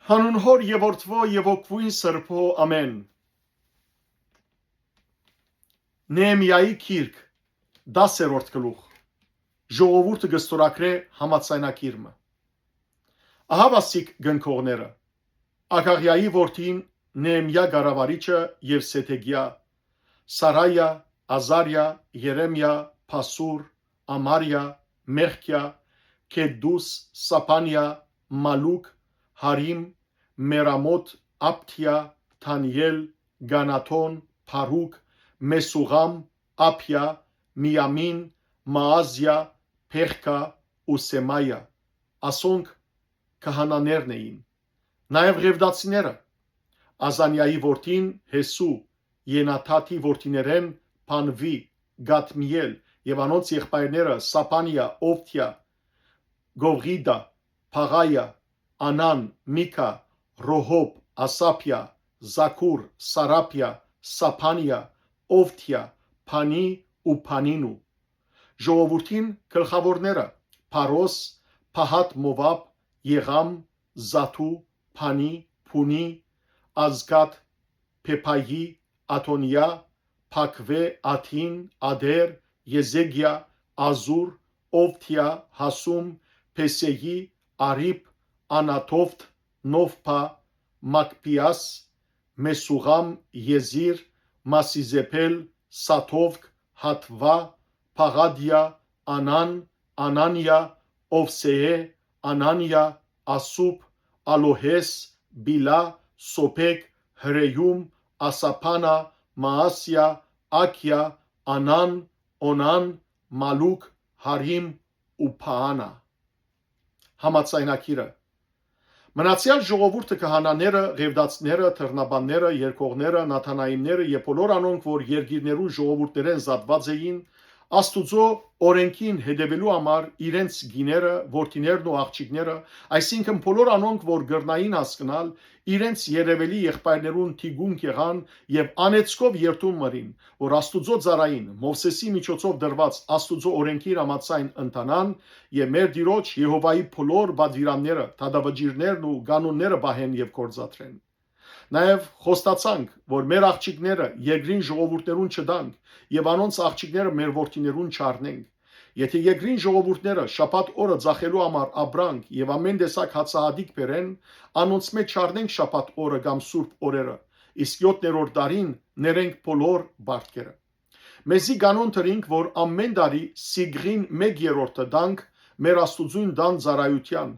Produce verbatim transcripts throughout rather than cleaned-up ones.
Հանուն Հօր եւ Որդւոյ եւ Հոգւոյն Սրբոյ, ամէն։ Նեեմիայի գիրք, տասերորդ գլուխ։ Ժողովուրդը կը ստորագրէ համաձայնագիր մը։ Ահա վասիկ կնքողները. Ագաղիայի որդին Նեեմիա կառավարիչը եւ Սեդեկիա, Սարայա, Ազարիա, Երեմիա, Փասուր, Ամարիա, Մեղքիա, Քեդդուս, Սապանիա, Մալուք, Հարիմ, Մերամոթ, Աբդիա, Դանիել, Գանաթոն, Բարուք, Մեսուղամ, Աբիա, Միամին, Մաազիա, Փեղքա ու Սեմայա։ Ասոնք քահանաներն էին։ Նաեւ ղևտացիները. Ազանիայի որդին Հեսու, Ենաթաթի որդիներէն Փանվի, Գադմիել, եւ անոնց եղբայրները Սապանիա, Օվդիա, Գովղիդա, Փաղայա, Անան, Միքա, Ռոհոբ, Ասապիա, Զաքուր, Սարապիա, Սապանիա, Օվդիա, Փանի ու Փանինու։ Ժողովուրդին գլխաւորները. Փարոս, Փահատ Մովաբ, Եղամ, Զաթու, Փանի, Փունի, Ազգատ, Փեփայի, Աթոնիա, Փակվէ, Աթին, Ադեր, Եզեգիա, Ազուր, Օվդիա, Հասում, Փեսեի, Արիփ, Անաթովթ, Նովփա, Մակպիաս, Մեսուղամ, Եզիր, Մասիզեփել, Սաթովք, Հաթվա, Փաղադիա, Անան, Անանիա, Օվսեէ, Անանիա, Ասուփ, Ալոհես, Բիլա, Սոփեկ, Հրեյում, Ասափանա, Մաասիա, Աքիա, Անան, Օնան, Մալուք, Հարիմ ու Փաանա։ Համաձայնագիրը։ Մնացեալ ժողովուրդը, քահանաները, ղևտացիները, թռնաբանները, երկողները, նաթանայիմները եւ բոլոր անոնք, որ երկիրներու ժողովուրդներէն զատուած էին, Աստուծոյ օրէնքին հետեւելու համար իրենց կիները, որդիներն ու աղջիկները, այսինքն՝ բոլոր անոնք, որ կրնային հասկնալ, իրենց երեւելի եղբայրներուն թիկունք եղան եւ անեծքով երդում մըրին, որ Աստուծոյ ծառային, Մովսէսի միջոցով տրուած Աստուծոյ օրէնքին համաձայն ընթանան եւ մեր Տիրոջ Եհովայի բոլոր պատուիրանները, դատավճիռներն ու կանոնները պահեն եւ գործադրեն։ Նաեւ խոստացանք, որ մեր աղջիկները երկրին ժողովուրդներուն չտանք եւ անոնց աղջիկները մեր որդիներուն չառնենք։ Եթէ երկրին ժողովուրդները շաբաթ օրը ծախելու համար ապրանք եւ ամէն տեսակ հացահատիկ բերեն, անոնցմէ չառնենք շաբաթ օրը կամ սուրբ օրերը, իսկ յոթներորդ տարին ներենք բոլոր պարտքերը։ Մեզի կանոն դրինք, որ ամէն տարի սիկղին մէկ երրորդը տանք մեր Աստուծոյն տան ծառայութեան,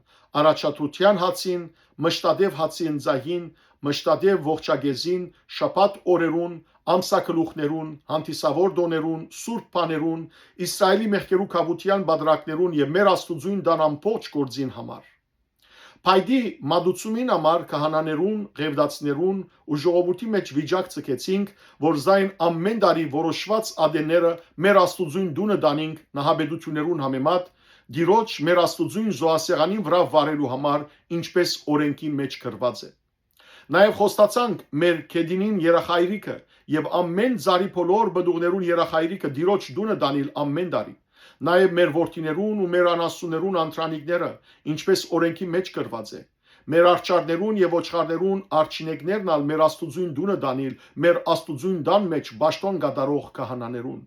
առաջադրութեան հացին, մշտատեւ հացի ընծային, մշտատեւ ողջակեզին, շաբաթ օրերուն, ամսագլուխներուն, հանդիսաւոր տօներուն, սուրբ բաներուն, Իսրայէլի մեղքերու քաւութեան պատրակներուն եւ մեր Աստուծոյն տան ամբողջ գործին համար։ Փայտի մատուցումին համար քահանաներուն, ղևտացիներուն ու ժողովուրդի մէջ վիճակ ձգեցինք, որ զայն ամէն տարի որոշուած ատենները մեր Աստուծոյն տունը տանինք նահապետութիւններուն համեմատ, Տիրոջ մեր Աստուծոյն զոհասեղանին վրայ վառելու համար, ինչպէս օրէնքին մէջ գրուած է։ Նաեւ խոստացանք մեր գետինին երախայրիկը եւ ամէն ծառի բոլոր պտուղներուն երախայրիկը Տիրոջ տունը տանիլ ամէն տարի։ Նաեւ մեր որդիներուն ու մեր անասուններուն անդրանիկները, ինչպէս օրէնքի մէջ գրուած է։ Մեր արջառներուն եւ ոչխարներուն արջինեքներն ալ մեր Աստուծոյն տունը տանիլ, մեր Աստուծոյն տան մէջ պաշտօն կատարող քահանաներուն։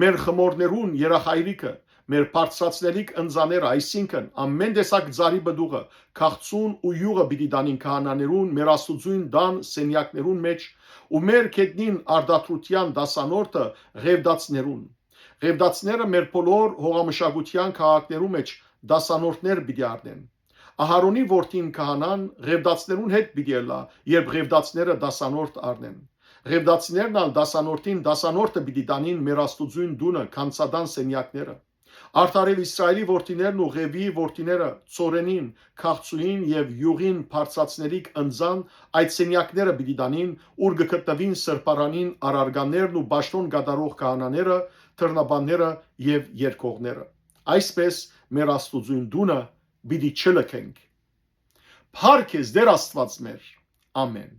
Մեր խմորներուն երախայրիկը, մեր բարձրացնելիք ընծաները, այսինքն՝ ամէն տեսակ ծառի պտուղը, քաղցուն ու իւղը պիտի տանին քահանաներուն մեր Աստուծոյն տան սենեակներուն մէջ ու մեր գետնին արտադրութեան տասանորդը ղևտացիներուն։ Ղևտացիները մեր բոլոր հողամշակութեան քաղաքներու մէջ տասանորդներ պիտի առնեն։ Ահարոնի որդին քահանան ղևտացիներուն հետ պիտի ըլլայ, երբ ղևտացիները տասանորդ առնեն։ Ղևտացիներն ալ տասանորդին տասանորդը պիտի տանին մեր Աստուծոյն տունը, գանձատան սենեակները։ Արդարեւ Իսրայէլի որդիներն ու Ղեւիի որդիները ծորենին, քաղցուին եւ իւղին բարձրացնելիք ընծան այդ սենեակները պիտի տանին, ուր կը գտնուին սրբարանին առարկաներն ու պաշտօն կատարող քահանաները, թռնաբանները եւ երկողները։ Այսպէս մեր Աստուծոյն տունը պիտի չլքենք։ Փառք ես, Տէր Աստուած մեր։ Ամէն։